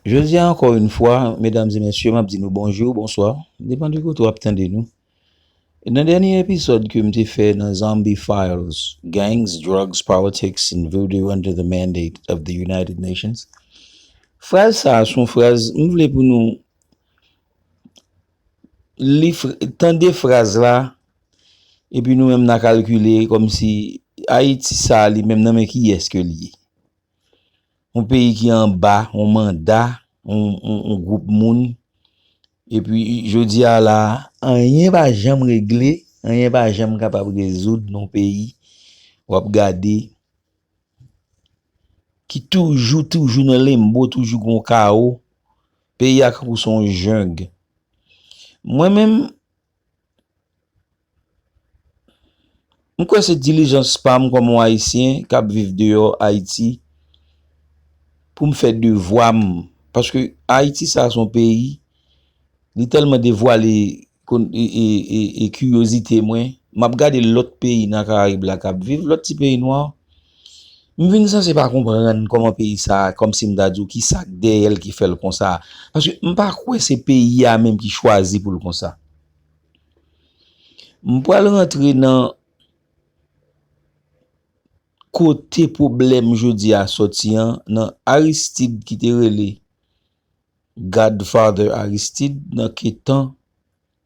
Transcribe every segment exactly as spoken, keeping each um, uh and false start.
Jodi a, ankò yon fwa, medam e mesye, m ap di nou bonjou, bonswa, depann de kote w ap tande nou. Nan dènye episode ke m te fè nan Zombie Files, Gangs, Drugs, Politics, and Voodoo Under the Mandate of the United Nations, fraz sa a se yon fraz m vle pou nou li, tande fraz la, epi nou menm n a kalkile kòmsi Ayiti sa a li menm nan men kiyès ke l ye. Yon peyi ki anba yon manda, yon, yon, yon gwoup moun. Epi, jodi a la, anyen pa janm regle, anyen pa janm kapab rezoud nan yon peyi w ap gade ki toujou, toujou nan lenbo, toujou gen yon kawo. Peyi a kankou se yon jeng. Mwen menm, m kwè se dilijans pa m kòm yon Ayisyen k ap viv deyò Ayiti pou m fè devwa m. Paske Ayiti sa se yon peyi, li tèlman devwale kon- e, e, e, e kiryozite mwen. M ap gade lòt peyi nan Karayib la k ap viv, lòt ti peyi nwa. M vin sanse pa konprann kòman peyi sa a, kòmsi m ta di w ki sa k dèyè l ki fè l konsa. Paske m pa kwè se peyi a menm ki chwazi pou l konsa. M pral rantre nan kote pwoblèm jodi a sòti an, nan Aristide ki te rele Godfather Aristide, nan ke tan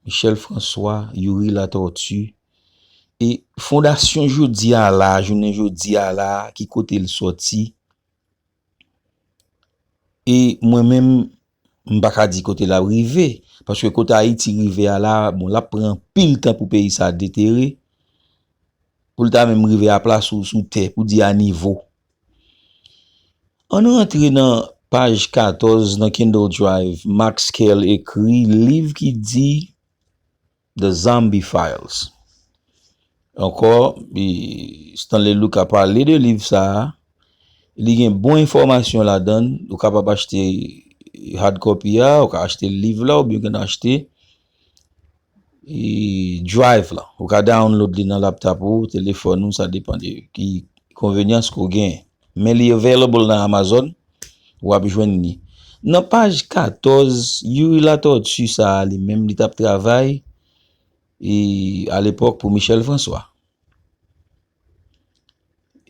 Michel François, Youri Latortue, e fondasyon jodi a la, jounen jodi a la, ki kote l sòti, e mwen menm, m pa ka di kote l ap rive, paske kote Ayiti rive a la, bon, l ap pran anpil tan pou peyi sa a detere, pou l ta menm rive a pla sou, sou tè, pou di a nivo. Ann rantre nan paj katòz nan Kindle Drive, Max Kale ekri liv ki di The Zombie Files. Ankò, e, Stanley Luke ap pale de liv sa a. Li gen bon enfòmasyon ladan l. Ou kapab achte hard copy a, ou ka achte liv la, oubyen ou ka achte e, Drive la. Ou ka download li nan laptop ou, telefòn ou, sa depann de ki konvenyans ke w gen. Men li available nan Amazon, w ap jwenn li. Nan paj katòz, Youri Latortue sa a li menm, li t ap travay e, alepòk pou Michel François.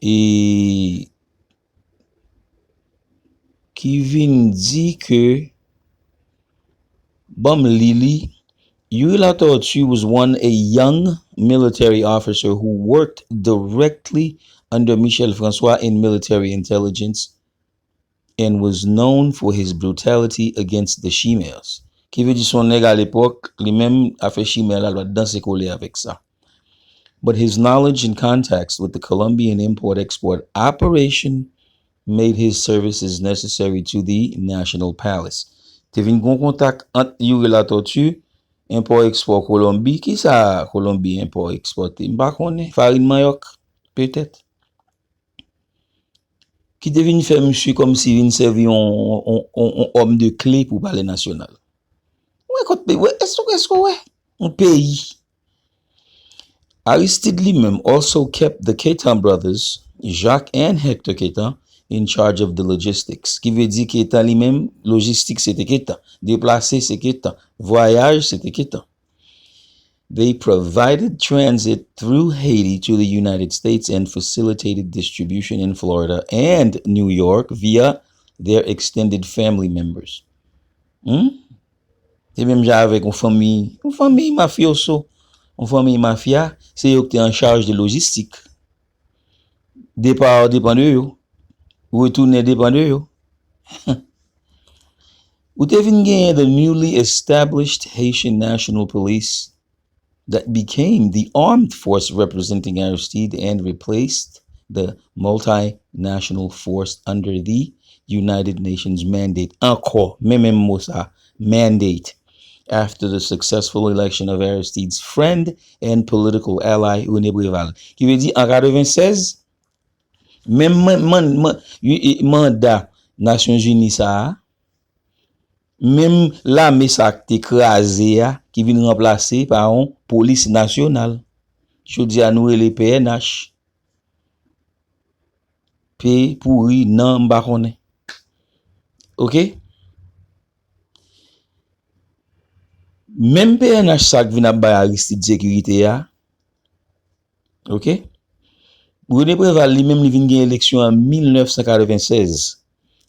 E ki vin di ke, ban m li li, Youri Latortue was one a young military officer who worked directly under Michel François in military intelligence and was known for his brutality against the Chimères. Ki vle di se yon nèg alepòk, li menm afè chimè la, l pa t danse kole avèk sa. But his knowledge and contacts with the Colombian import-export operation made his services necessary to the National Palace. Te vin gon kontak ant Youri Latortue, enpò ekspò Kolonbi. Kisa Kolonbi enpò ekspòte? M pa konnen. Farin manyòk, petèt. Ki te vin fè misye kòmsi vin sèvi yon, yon, yon, yon òm de kle pou palè nasyonal. Ou wè kot peyi, wè, èske, èske w wè? Yon peyi. Aristide li menm also kept the Queton brothers, Jacques and Hector Queton, in charge of the logistics. Ki vle di Queton li menm, lojistik se te Queton. Deplase se Queton. Vwayaj se te Queton. They provided transit through Haiti to the United States and facilitated distribution in Florida and New York via their extended family members. Hmm? Se menm jan avèk yon fanmi, yon fanmi mafyoso, yon fanmi mafya, se yo ki te an chaj de lojistik. Depa a depann de yo, retounen depann de yo. Ou te vin genyen the newly established Haitian National Police that became the armed force representing Aristide and replaced the multinational force under the United Nations mandate. Ankò, men menm mo sa, mandate. After the successful election of Aristide's friend and political ally, René Préval. Ki vle di, an katrevennsèz, menm man, man, man, manda Nasyonzini sa a, menm lame sa a ki te kraze a, ki vin ranplase pa yon polis nasyonal. Jodi a, nou rele P N H. P pouri, nan, m pa konnen. Oke? Menm P N H sa k vin ap bay Aristide sekirite a, ok? René Préval li menm li vin gen eleksyon an mil nèf san katreven sèz.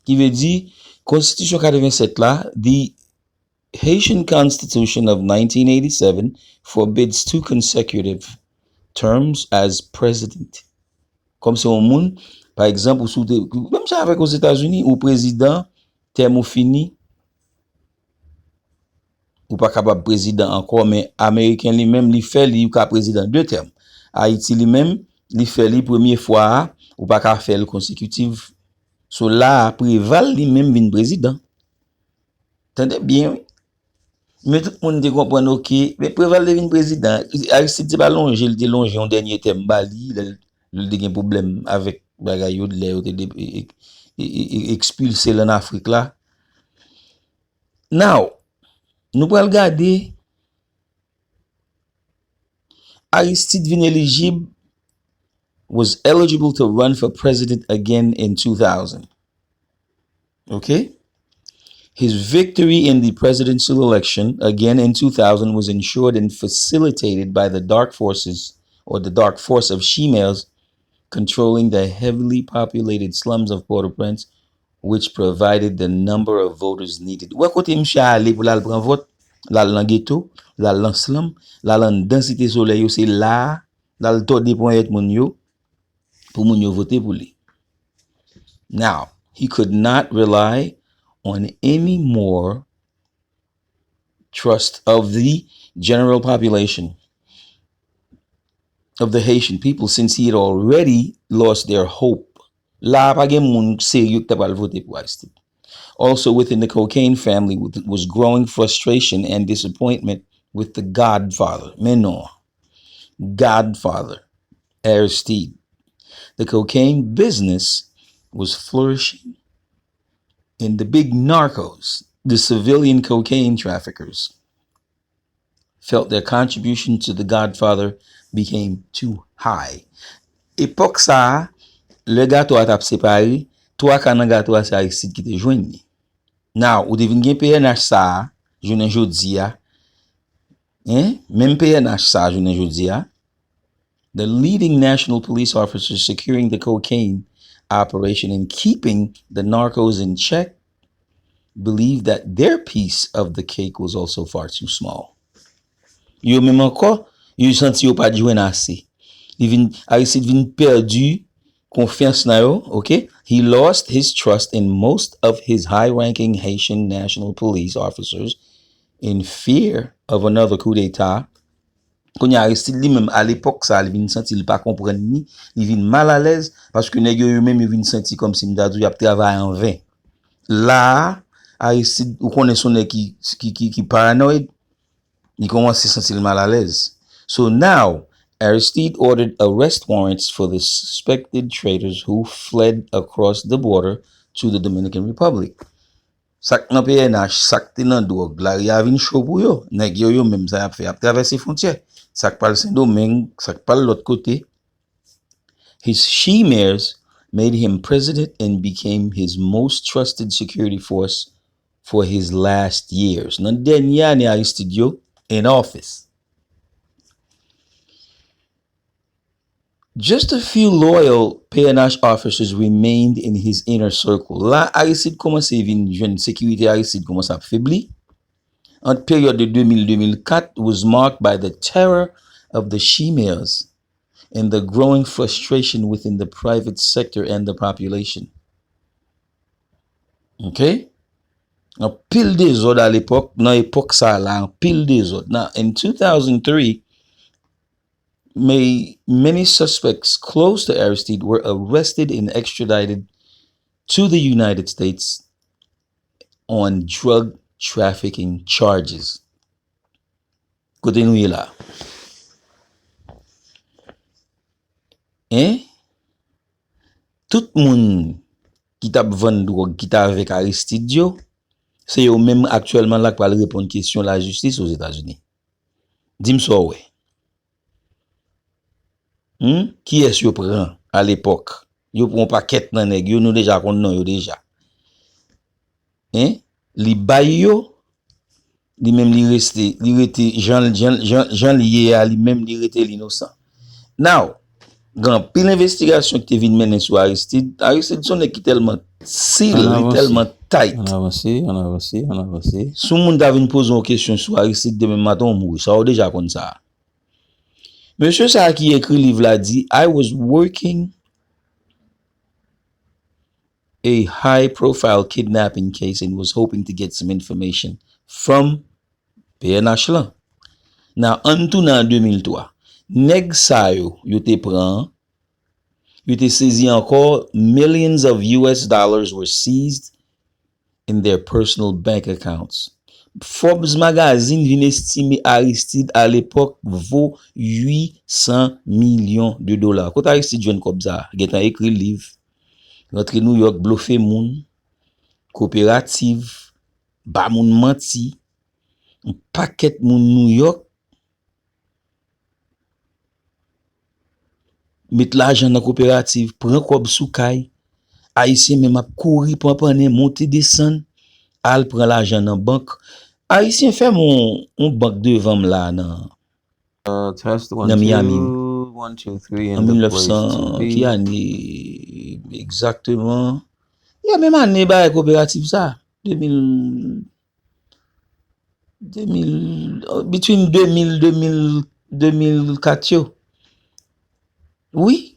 Ki vle di, konstitisyon katreven sèt la, the Haitian Constitution of nineteen eighty-seven forbids two consecutive terms as president. Kòm se yon moun, pa egzanp, ou sou te, menm jan avèk Ozetazini, ou prezidan, tèm ou fini, ou pa kapab prezidan ankò, men Ameriken li menm, li fè li, ou ka prezidan de tèm. Ayiti li menm, li fè li premye fwa a, ou pa ka fè l konsekitiv. So la a, Preval li menm vin prezidan. Tande byen, wi. Men tout moun te konprann, ok. Men Preval te vin prezidan. Aristide se pa lonje, li te lonje yon dènye tèm ba li, lè l te gen pwoblèm avèk bagay yo, lè yo te de- e- e- e- e- ekspilse l ann Afrik la. Now, nou pral gade Aristide vin elijib, was eligible to run for president again in two thousand. Okay? His victory in the presidential election, again in two thousand, was ensured and facilitated by the dark forces, or the dark force of Chimèz, controlling the heavily populated slums of Port-au-Prince, which provided the number of voters needed. Ou wè kote misye ale pou l al pran vòt, l al nan geto, l al nan slum, l al anndan Site Solèy yo, se la a, l al tòde ponyèt moun yo, pou moun yo vote pou li. Now, he could not rely on any more trust of the general population of the Haitian people, since he had already lost their hope. La a pa gen moun serye ki ta pral vote pou Aristide. Also within the cocaine family was growing frustration and disappointment with the godfather. Men non. Godfather, Aristide. The cocaine business was flourishing, and the big narcos, the civilian cocaine traffickers, felt their contribution to the godfather became too high. Epòk sa a, lè gato a t ap separe, twa ka nan gato a se Aristide ki te jwenn li. Now, ou te vin gen P N H sa a, jounen jodi a, hein? Menm P N H sa a, jounen jodi a, the leading national police officers securing the cocaine operation and keeping the narcos in check believed that their piece of the cake was also far too small. Yo menm ankò, yo santi yo pa t jwenn ase. Li vin, Aristide vin pèdi konfyans nan yo, ok? He lost his trust in most of his high-ranking Haitian National Police officers in fear of another coup d'etat. Kounye a, Aristide li menm, alepòk sa a, li vin santi li pa konprann ni, li vin malalèz, paske nèg yo, yo menm, yo vin santi kòmsi m ta di w y ap travay anven. La a, Aristide, ou konnen se yon nèg ki, ki, ki, ki paranoid, li kòmanse santi l malalèz. So now, Aristide ordered arrest warrants for the suspected traders who fled across the border to the Dominican Republic. Sa k nan P N H, sa k te nan dwòg, lari a vin cho pou yo. Nèg yo, yo menm, sa y ap fè, y ap travèse fwontyè. Sa k pral Sendomeng, sa k pral lòt kote. His chimeras made him president and became his most trusted security force for his last years. Nan dènye ane Aristide yo in office. Just a few loyal P N H officers remained in his inner circle. La, Aristide kòmanse vin jwenn sekirite, Aristide kòmanse ap febli. Ant peryòd de de mil, de mil kat was marked by the terror of the chimeras and the growing frustration within the private sector and the population. Ok? Anpil dezòd alepòk, nan epòk sa a la, anpil dezòd. Now, in two thousand three, may, many suspects close to Aristide were arrested and extradited to the United States on drug trafficking charges. Kote nou ye la? Hein? Tout moun ki t ap vann dwòg, ki t avèk Aristide yo, se yo menm aktyèlman la k pral reponn kesyon lajistis Ozetazini. Di m sa w wè. Hmm? Kiyès yo pran alepòk? Yo pran yon pakèt nan nèg yo, nou deja konn non yo deja. Hein? Li bay yo, Li menm li reste, li rete jan, jan, jan, jan li ye a, li menm li rete l inosan. Now, gen anpil envestigasyon ki te vin mennen sou Aristide. Aristide se yon nèg ki tèlman sil, li tèlman tight. Ann avanse, ann avanse, ann avanse. Si yon moun ta vin poze yon kesyon sou Aristide demen maten, ou mouri. Sa ou deja konn sa. Mesye sa a ki ekri liv la di, I was working a high profile kidnapping case and was hoping to get some information from P N H lan. Nan ann tounen an de mil twa, nèg sa yo, yo te pran an, yo te sezi ankò, millions of U S dollars were seized in their personal bank accounts. Forbes Magazine vin estime Aristide alepòk vo uit san milyon de dola. Kote Aristide jwenn kòb sa a? Gentan ekri liv, rantre Nouyòk, blofe moun, koperativ, ba moun manti, yon pakèt moun Nouyòk met lajan nan koperativ, pran kòb sou kay. Ayisyen menm ap kouri panpannen, monte desann, al pran lajan nan bank. Ayisyen fèmen yon, yon bank devan m la nan, nan Miami. An mil nèf san, ki ane egzakteman? Ya, menm ane bagay koperativ sa, de mil, de mil, between de mil, de mil, de mil kat yo. Wi.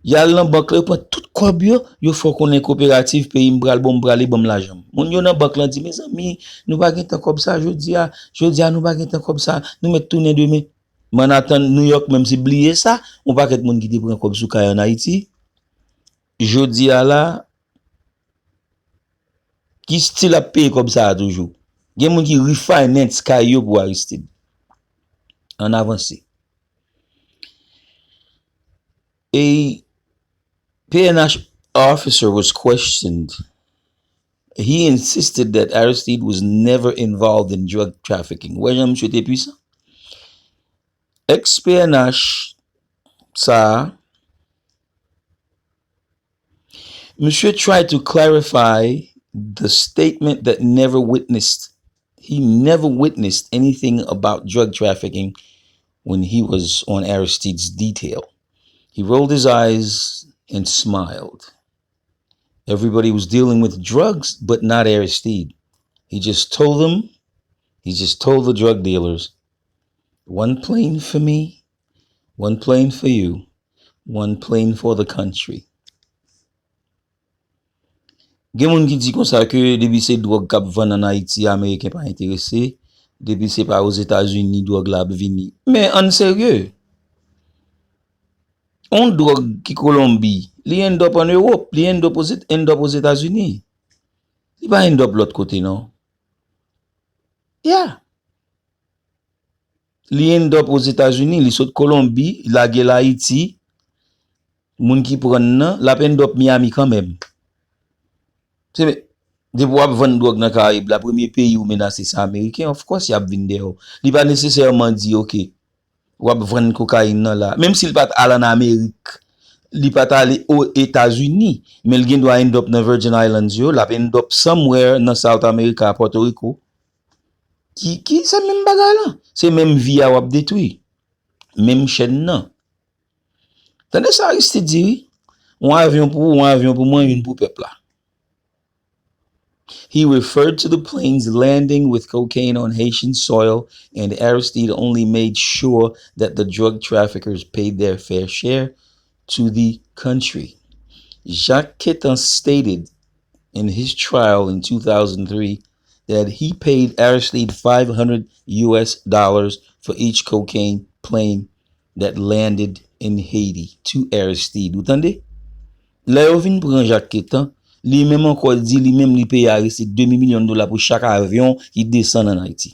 Y al nan bank la, yo pran tout kòb yo, yo fè w konnen koperativ peyi m pral bon, m prale, ban m lajan m. Moun yo nan bank lan di, mezanmi, nou pa gen tan kòb sa jodi a, jodi a nou pa gen tan kòb sa, nou mèt tounen demen. Manhattan, Nouyòk menm se bliye sa, yon pakèt moun ki te pran kòb sou kay ann Ayiti. Jodi a la, ki still ap peye kòb sa a toujou. Gen moun ki refinance kay yo pou Aristide. Ann avanse. A P N H officer was questioned. He insisted that Aristide was never involved in drug trafficking. Wè jan misye te pwisan. Ex P N H sa a, Monsieur tried to clarify the statement that never witnessed, he never witnessed anything about drug trafficking when he was on Aristide's detail. He rolled his eyes and smiled. Everybody was dealing with drugs, but not Aristide. He just told them, he just told the drug dealers, one plane for me, one plane for you, one plane for the country. Gen moun ki di konsa ke depi se dwòg k ap vann ann Ayiti, Ameriken pa enterese. Depi se pa Ozetazini dwòg la ap vini. Men ann serye. On dwòg ki Kolonbi, li end up ann Ewòp, li end up Ozet-, end up Ozetazini. Li pa end up lòt kote non. Yeah. Li end up Ozetazini, li sot Kolonbi, lage l Ayiti, moun ki pran l nan, l ap end up Miami kanmenm. Se, depi w ap vann dwòg nan Karayib la, premye peyi ou menase se Ameriken, of course, y ap vin dèyè w. Li pa nesesèman di, oke, w ap vann kokayin nan la. Menm si l pa t al ann Amerik, li pa t ale o Etazini, men l gen dwa end up nan Virgin Islands yo, l ap end up somewhere nan South America, Pòtoriko. Ki, ki se menm bagay la. Se menm vi a w ap detwi. Menm chèn nan. Tande sa Aristide di wi. Yon avyon pou ou, yon avyon pou mwen, youn pou pèp la. He referred to the planes landing with cocaine on Haitian soil, and Aristide only made sure that the drug traffickers paid their fair share to the country. Jacques Quetin stated in his trial in two thousand three that he paid Aristide five hundred U S dollars for each cocaine plane that landed in Haiti to Aristide. Ou tande? Lè yo vin pran Jacques Quetin, li menm ankò di li menm li peye Aristide demi milyon dola pou chak avyon ki desann ann Ayiti.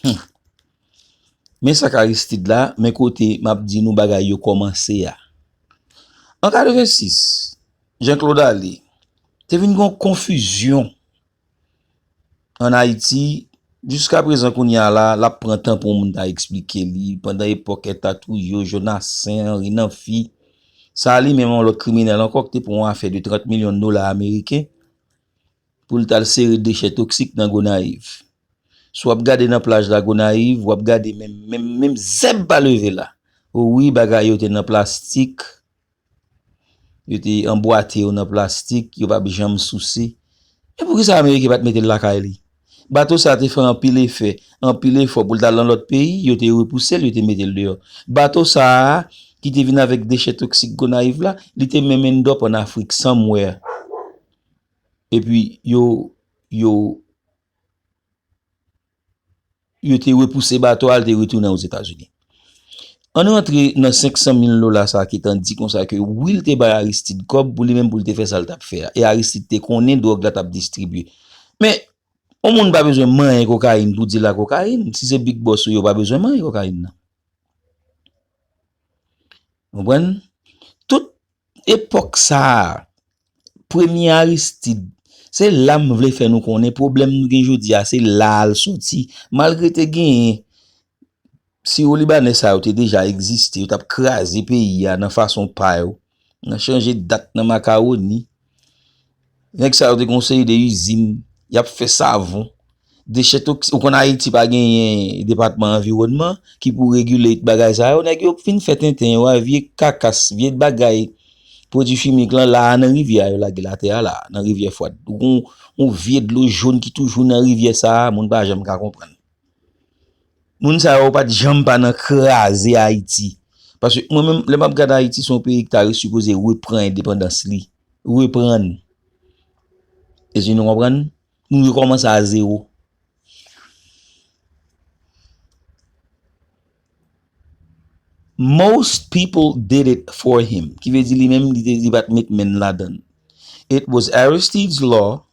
Hmm. Men sa k Aristide la, men kote m ap di nou bagay yo kòmanse a. An katrevensis, Jean Claude ale, te vin gen yon konfizyon ann Ayiti, jiskaprezan kounye a la, l ap pran tan pou yon moun ta eksplike li, pandan epòk Èta Trujillo, Jonassaint, Henri Namphy, sa a li menm yon lòt kriminèl ankò ki te pran yon afè de trant milyon dola ameriken, pou l t al sere dechè toksik nan Gonayiv. Si w ap gade nan plaj la Gonayiv, w ap gade menm, menm, menm zèb pa leve la. O wi, bagay yo te nan plastik, yo te anbwate yo nan plastik, yo p ap janm souse. Men poukisa Ameriken pa t mete l lakay li? Bato sa a te fè anpil efè, anpil efò pou l t al nan lòt peyi, yo te repouse l, yo te mete l deyò. Bato sa a, ki te vin avèk dechè toksik Gonayiv la, li te menm end up an Afrik, somewhere. Epi yo, yo, yo te repouse bato a, l te retounen Ozetazini. Ann rantre nan senk san mil dola sa ki t an di konsa ke Will te bay Aristide kòb pou li menm pou l te fè sa l t ap fè a. E Aristide te konnen dwòg la t ap distribye. Men, yon moun pa bezwen manyen kokayin pou di l a kokayin. Si se Big Boss ou ye, ou pa bezwen manyen kokayin nan. Konprann? Tout epòk sa a, premye Aristide, se la m vle fè nou konnen pwoblèm nou gen jodi a, se la a l soti. Malgre te genyen Siwo Libanè sa yo te deja egziste, yo t ap kraze peyi a nan fason pa yo, nan chanje dat nan makawoni. Nèg sa yo te gen yon seri de izin, y ap fè savon. Dechè toksik, ou konn Ayiti pa genyen depatman anviwònman ki pou regile bagay sa yo, nèg yo fin fè tenten yo a, vye kakas, vye bagay, pwodui chimik lan la a nan rivyè a, yo lage l atè a la a, nan rivyè Fwad. Ou gon yon vye dlo jòn ki toujou nan rivyè sa a, moun pa janm ka konprann. Moun sa yo pa t janm pa nan kraze Ayiti. Paske mwen menm, lè m ap gade Ayiti, se yon peyi ki ta sipoze repran endepandans li. Reprann. Èske nou konprann? Nou rekòmanse a zewo. Most people did it for him. Ki vle di li menm, li te, li pa t met men l ladan l. It was Aristide's law.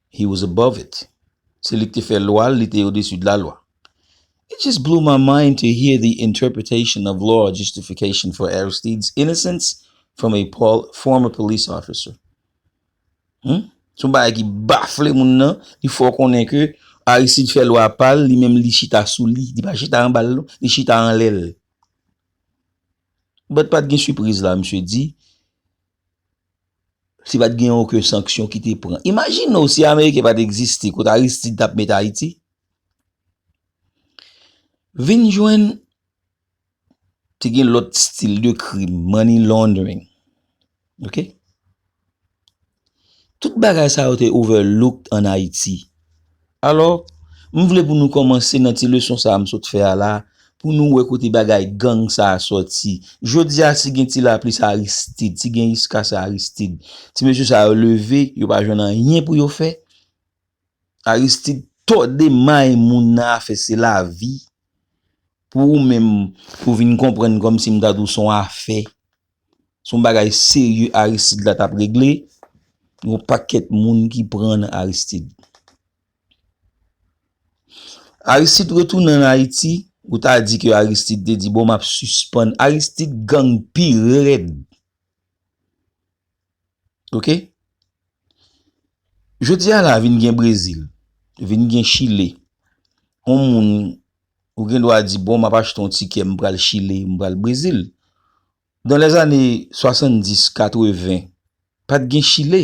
He was above it. Se li ki te fè lwa l, li te odesi de la lwa. It just blew my mind to hear the interpretation of law justification for Aristide's innocence from a pol- former police officer. Hmm? Se yon bagay ki bafle moun nan, li fè w konnen ke Aristide fè lwa pa l, li menm li chita sou li, li pa chita anba l non, li chita anlè l. But pa t gen sipriz la, misye di, si pa t gen okenn sanksyon ki te pran. Imajine w si Ameriken pa t egziste, kote Aristide t ap met Ayiti? Vin jwenn, te gen lòt stil de krim, money laundering. Oke? Tout bagay sa yo te overlooked ann Ayiti. Alò, m vle pou nou kòmanse nan ti leson sa a m sot fè a la, pou nou wè kote bagay gang sa a sòti. Jodi a, si gen Ti Lapli, se Aristide, si gen Iska, se Aristide. Ti mesye sa yo leve, yo pa jwenn anyen pou yo fè. Aristide tòde may moun nan afè se lavi. Pou ou menm, pou vin konprann kòmsi m ta di w se yon afè. Se yon bagay serye Aristide la t ap regle. Yon pakèt moun ki pran nan Aristide. Aristide retounen ann Ayiti, ou ta di ke Aristide te di, bon, m ap sispann. Aristide gang pi rèd. Oke? Jodi a la, vin gen Brezil, vin gen Chile. Yon moun, ou gen dwa di, bon, m ap achte yon tikè, m pral Chile, m pral Brezil. Dans les années soixante-dix, quatre-vingts, pa t gen Chile.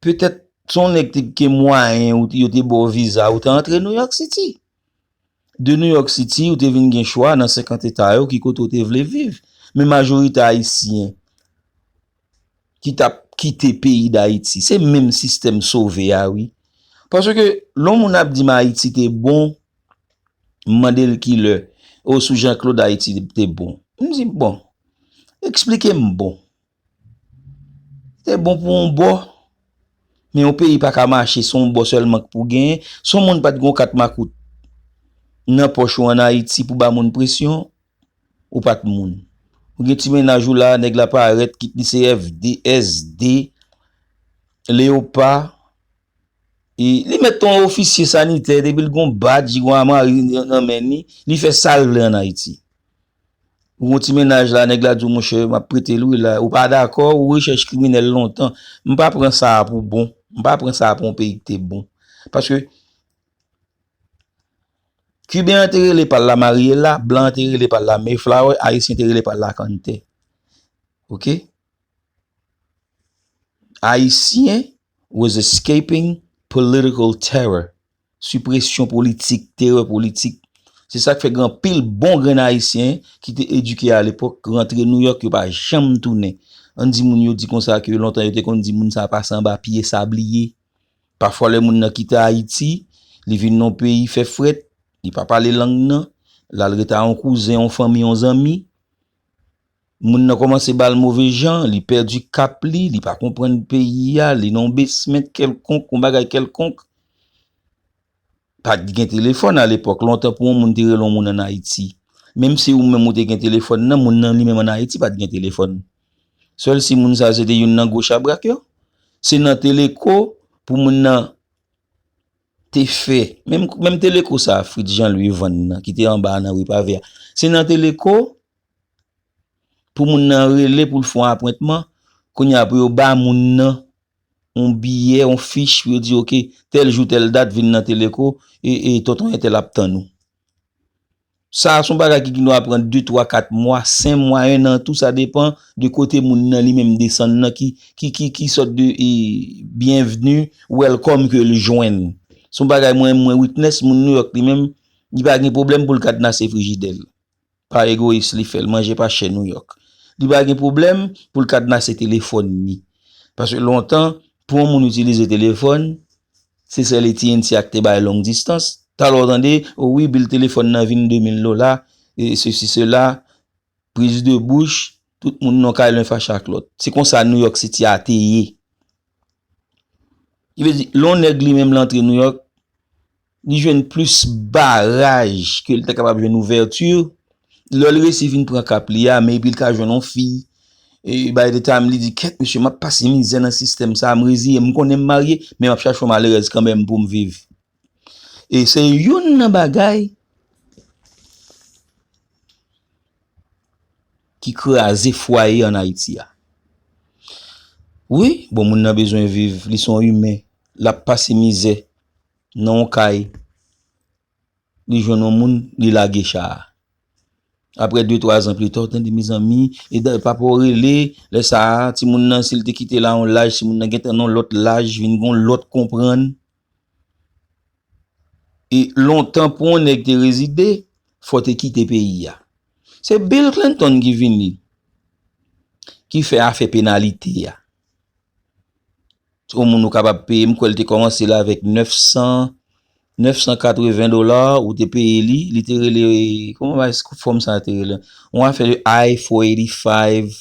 Petèt, se yon nèg te gen mwayen, ou, yo te ba w viza, ou te antre New York City. De New York City, ou te vin gen chwa nan senkant eta yo, ki kote ou te vle viv. Men majorite Ayisyen ki t ap kite peyi Dayiti, se menm sistèm sove a, wi. Paske, lè yon moun ap di m Ayiti te bon, m mande l kilè, o sou Jean Claude Ayiti te bon. M di, bon, eksplike m bon. Te bon pou yon bò, men yon peyi pa ka mache, se yon bò sèlman k pou genyen. Si yon moun pa t gen yon kat makout nan pòch ou ann Ayiti pou ba moun presyon, ou pa t moun. Ou gen ti mennaj ou la, nèg la parèt, kit li se F D, S D, Leyopa, e li mèt yon ofisye sanitè, depi l gen yon badj, li gen yon amari nan men li, li fè sa l vle ann Ayiti. Ou gon ti mennaj la, nèg la di w, monchè, m ap prete l wi la. Ou pa dakò, ou rechèch kriminèl lontan. M pa pran sa a pou bon. M pa pran sa a pou yon peyi ki te bon. Paske Kiben an te rele pa l la Mariela, blan an te rele pa l la Mayflower, Ayisyen te rele pa l la Kante. Oke? Ayisyen, was escaping political terror. Sipresyon politik, terè politik. Se sa k fè gen anpil bon grenn Ayisyen ki te edike alepòk rantre Nouyòk, yo pa janm tounen. Ann di moun yo di konsa ke lontan yo te konn di moun sa a pase anba pye sabliye. Pafwa lè moun nan kite Ayiti, li vin nan yon peyi fè frèt, li pa pale lang nan, l al rete a yon kouzen, yon fanmi, yon zanmi. Moun nan kòmanse ba l move jan, li pèdi kap li, li pa konprann peyi a, li nan yon basement kèlkonk, yon bagay kèlkonk. Pa t gen telefòn alepòk, lontan pou yon moun te rele yon moun ann Ayiti. Menm si ou menm ou te gen telefòn nan, moun nan li menm ann Ayiti pa t gen telefòn. Sèl si moun sa se te youn nan gwo chabrak yo. Se nan Teleko pou moun nan te fè. Menm, menm Teleko sa, Fritz Jean Louis vann nan, ki te anba a nan ri Pave a. Se nan Teleko pou moun nan rele pou l fè yon apwentman, kounye a pou yo ba moun nan yon biyè, yon fich, pou yo di, "Oke, tèl jou, tèl dat, vin nan Teleko, e, e tonton entèl ap tann ou." Sa a se yon bagay ki gendwa pran de, twa, kat mwa, senk mwa, en an, tou sa depan de kote moun nan li menm desann nan, ki, ki, ki, ki sòt de, e, byenvni, welcome ke l jwenn. Se yon bagay mwen, mwen witness, moun Nouyòk li menm, li pa gen pwoblèm pou l kadnase frijidè l. Pa egoyis li fè l, manje pa chè Nouyòk. Li pa gen pwoblèm pou l kadnase telefòn li. Paske lontan, pou yon moun itilize telefòn, se sèl A T and T a k te bay long distance. Talè w tande, o wi, bil telefòn nan vin de mil dola, e sesi, sela, priz de bouch, tout moun nan kay len fache ak lòt. Se konsa Nouyòk Siti a te ye. Ki vle di, lè yon nèg li menm l antre Nouyòk, li jwenn plis baraj ke li ta kapab jwenn ouvèti. Lè l resi vin pran kap li a, maybe l ka jwenn yon fi. E by the time li di, "Kèt, mesye, m ap pase mizè nan sistèm sa a, m reziye, m konnen m marye, men m ap chache yon malerèz kanmenm pou m viv." E se youn nan bagay ki kraze fwaye ann Ayiti a. Wi, bon, moun nan bezwen viv, li se yon imen, l ap pase mizè nan yon kay, li jwenn yon moun, li lage cha a. Apre de, twa zan pli ta, w tande, mezanmi, e da-, papa w rele, lè sa a, timoun nan, si l te kite l a yon laj, timoun nan gentan nan yon lòt laj, vin gen yon lòt konprann. E lontan pou yon nèg te rezide, fò te kite peyi a. Se Bill Clinton ki vini, ki fè afè penalite a. Yon moun ou kapab peye, m kwè l te kòmanse la avèk nèf san, nèf san katreven dola, ou te peye li, li te rele, kòman bay fòm sa te rele? Yon afè de I four eighty-five,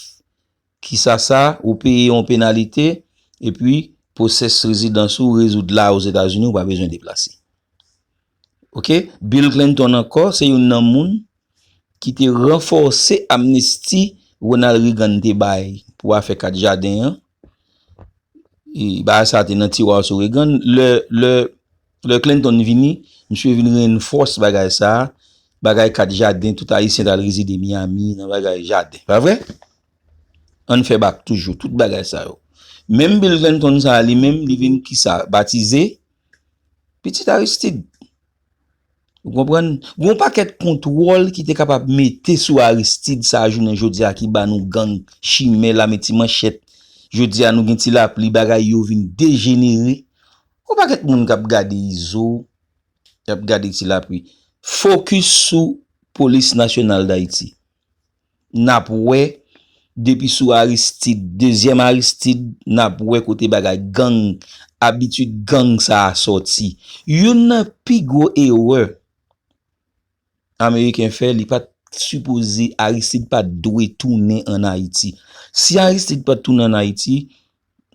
ki sa sa, ou peye yon penalite, epi pwosès rezidans ou rezoud la Ozetazini, ou pa bezwen deplase. Oke? Bill Clinton ankò, se youn nan moun ki te ranfòse amnisti Ronald Reagan te bay pou afè kat jaden an. E, bagay sa te nan tiwa sou Reagan. Lè, lè, lè Clinton vini, misye vin reinforce bagay sa, bagay kat jaden, tout Ayisyen t al rezide Miami, nan bagay jaden. Pa vre? Ann fè bak toujou, tout bagay sa yo. Menm Bill Clinton sa a, li menm, li vin kisa? Batize Pitit Aristide. Ou konprann? Gon pakèt kontwòl ki te kapab mete sou Aristide sa a jounen jodi a ki ba nou gang, chimè, lame ti manchèt. Jodi a nou gen ti lapli, bagay yo vin dejenere. Gon pakèt moun k ap gade Izo, k ap gade ti lapli. Fokis sou Polis Nasyonal Dayiti. N ap wè, depi sou Aristide, dezyèm Aristide, n ap wè kote bagay gang, abitid gang sa a sòti. Youn nan pi gwo erè Ameriken fè, li pa t sipoze, Aristide pa t dwe tounen ann Ayiti. Si Aristide pa t tounen ann Ayiti,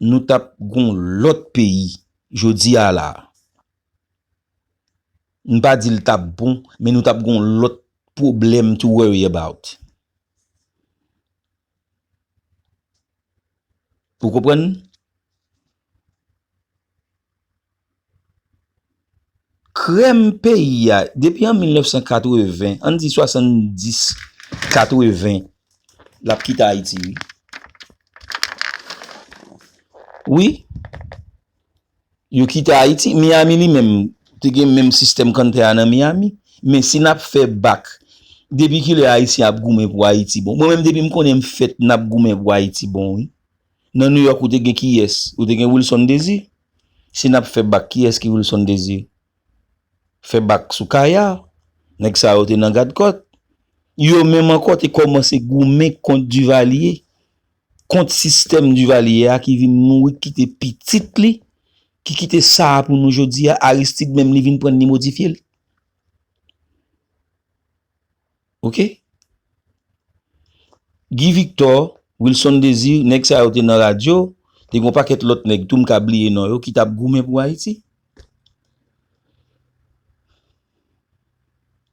nou t ap gon lòt peyi jodi a la a. M pa di l t ap bon, men nou t ap gon lòt pwoblèm to worry about. Ou konprann? Krèm peyi a, depi an mil nèf san katreven, ann di swasanndis, katreven, l ap kite Ayiti, wi. Wi. Yo kite Ayiti. Miami li menm, te gen menm sistèm kanntè a nan Miami. Men si n ap fè bak, depi kilè Ayisyen ap goumen pou Ayiti bon? Mwen menm, depi m konnen m fèt, n ap goumen pou Ayiti bon, wi. Nan Nouyòk, ou te gen kiyès? Ou te gen Wilson Désir. Si n ap fè bak, kiyès ki Wilson Désir? Fè bak sou Kaya. Nèg sa yo te nan gadkòt. Yo menm ankò te kòmanse goumen kont Duvalier, kont sistèm Duvalier a ki vin mouri, ki kite pitit li, ki kite sa a pou nou jodi a. Aristide menm li vin pran l, li modifye l. Oke? Guy Victor, Wilson Désir, nèg sa yo te nan radyo, te gen yon pakèt lòt nèg tou m ka bliye non yo ki t ap goumen pou Ayiti.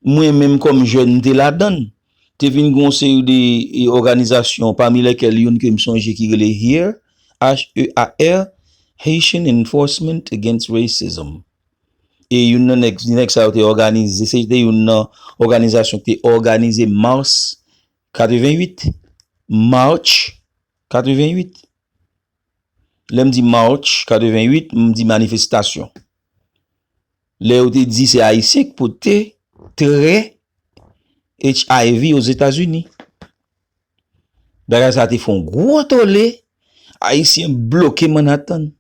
Mwen menm kòm jèn m te ladan l. Te vin gen yon seri de e, òganizasyon, pami lèkèl youn ke m sonje ki rele HEAR, H E A R, Haitian Enforcement Against Racism. E youn nan nèg, nèg sa yo te òganize, se te youn nan òganizasyon ki te òganize Mars katrevenwit, March katrevenwit. Lè m di March katrevenwit, m di manifestasyon. Lè yo te di se Ayisyen k pote trè H I V Ozetazini. Bagay sa te fè yon gwo tole. Ayisyen bloke Manhattan.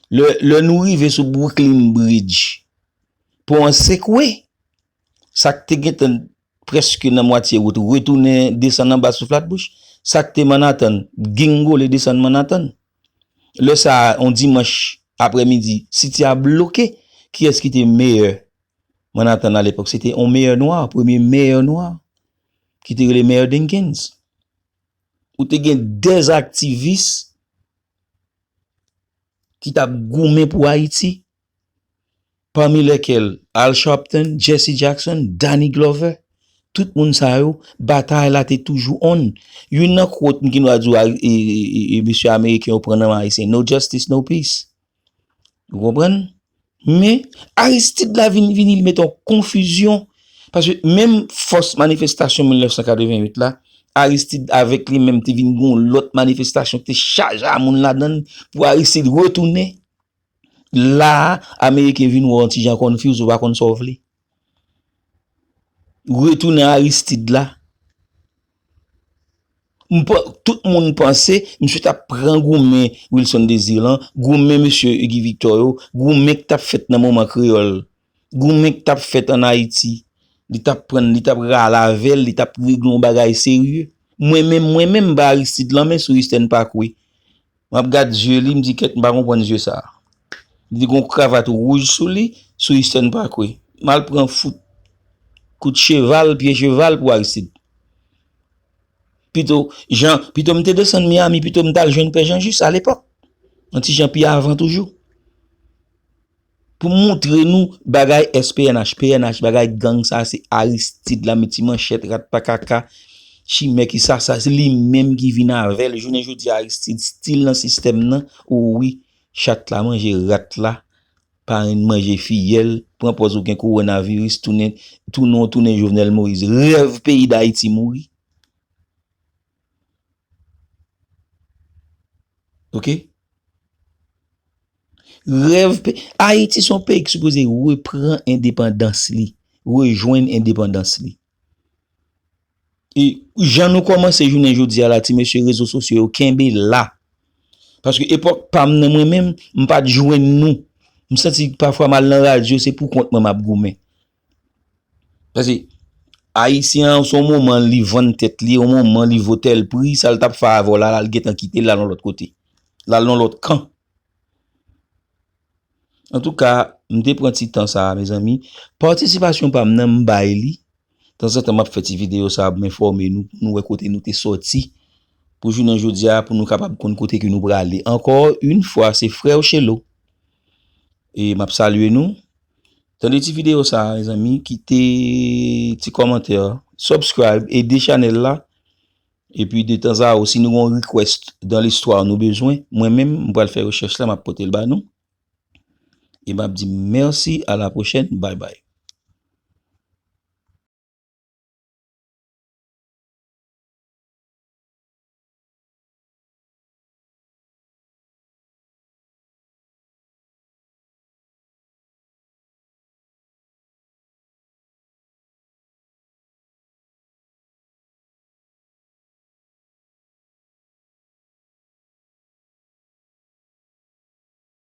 Lè, lè nou rive sou Brooklyn Bridge, pon an sekwe. Sa k te gentan prèske nan mwatye wout, retounen desann anba sou Flatbush. Sa k te Manhattan, gingole desann Manhattan. Lè sa a, yon dimanch aprèmidi, siti a bloke. Kiyès ki te meyè Manhattan alepòk? Se te yon meyè nwa, premye meyè nwa, ki te rele Meyè Dinkins. Ou te gen dèz aktivis ki t ap goumen pou Ayiti, pami lèkèl Al Sharpton, Jesse Jackson, Danny Glover. Tout moun sa yo, batay la te toujou on. Youn nan quote m gen dwa di w, e, e, e, e, mesye ameriken yo pran nan men Ayisyen, "No justice, no peace." Ou konprann? Men, Aristide la vin, vini, li mete yon konfizyon. Paske menm fòs manifestasyon mil nèf san katrevenwit la, Aristide avèk li menm te vin gen yon lòt manifestasyon ki te chaje a moun ladan l pou Aristide retounen. La a, Ameriken vin wè w yon ti jan confuse, ou pa konn sa w vle. Retounen Aristide la. M pa, tout moun panse misye t ap pran goumen Wilson Désir lan, goumen mesye Guy Victor yo, goumen k t ap fèt nan moman kreyòl, goumen k t ap fèt ann Ayiti. Li t ap pran, li t ap rale avè l, li t ap regle yon bagay serye. Mwen menm, mwen menm, m ba Aristide lanmen sou Eastern Parkway. M ap gad zye li, m di, "Kèt, m pa konprann zye sa a." Li te gen yon kravat wouj sou li, sou Eastern Parkway. M al pran fout kout cheval, pye cheval pou Aristide. Pito, jan, pito m te desann Miami, pito m t al jwenn Pè Jan Jis alepòk. Yon ti jan pi avan toujou. Pou moutre nou bagay S P N H, P N H, bagay gang sa, se Aristide la, met ti manchèt, rat pa kaka, chimè ki sa, sa, se li menm ki vin avè l. Jounen jodi a, Aristide still nan sistèm nan. O wi, chat la manje rat la, parenn manje fiyèl, pran pòz ou gen kowonaviris, tounen, tounen, tounen Jovenel Moïse. Rèv peyi Dayiti mouri. Oke? Rèv pe-, Ayiti se yon peyi ki sipoze repran endepandans li, rejwenn endepandans li. E jan nou kòmanse jounen jodi a la, ti mesye rezo sosyo yo, kenbe la. Paske epòk pa m nan mwen menm, m pa t jwenn nou. M santi pafwa m al nan radyo, se pou kont mwen m ap goumen. Paske Ayisyen an, se yon moman li vann tèt li, yon moman li vo tèl pri, sa l t ap fè avè w la, l al gentan kite l, l al yon lòt kote. L al yon lòt kan. Antouka, m te pran ti tan sa a, mezanmi. Patisipasyon pa m nan, m bay li. Tanzantan, m ap fè ti videyo sa a pou m enfòme nou, pou nou wè kote nou te sòti. Pou jounen jodi a, pou nou kapab konn kote ke nou prale. Encore une fois, se frè w Chelo. E m ap salye nou. Tande ti videyo sa a, mezanmi, kite ti kòmantè, subscribe, ede chanèl la. Epi de tanzantan, si nou gen yon request dans l'histoire nou bezwen, mwen menm, m pral fè rechèch la, m ap pote l ba nou. E m ap di mèsi, à la prochaine, bye bye.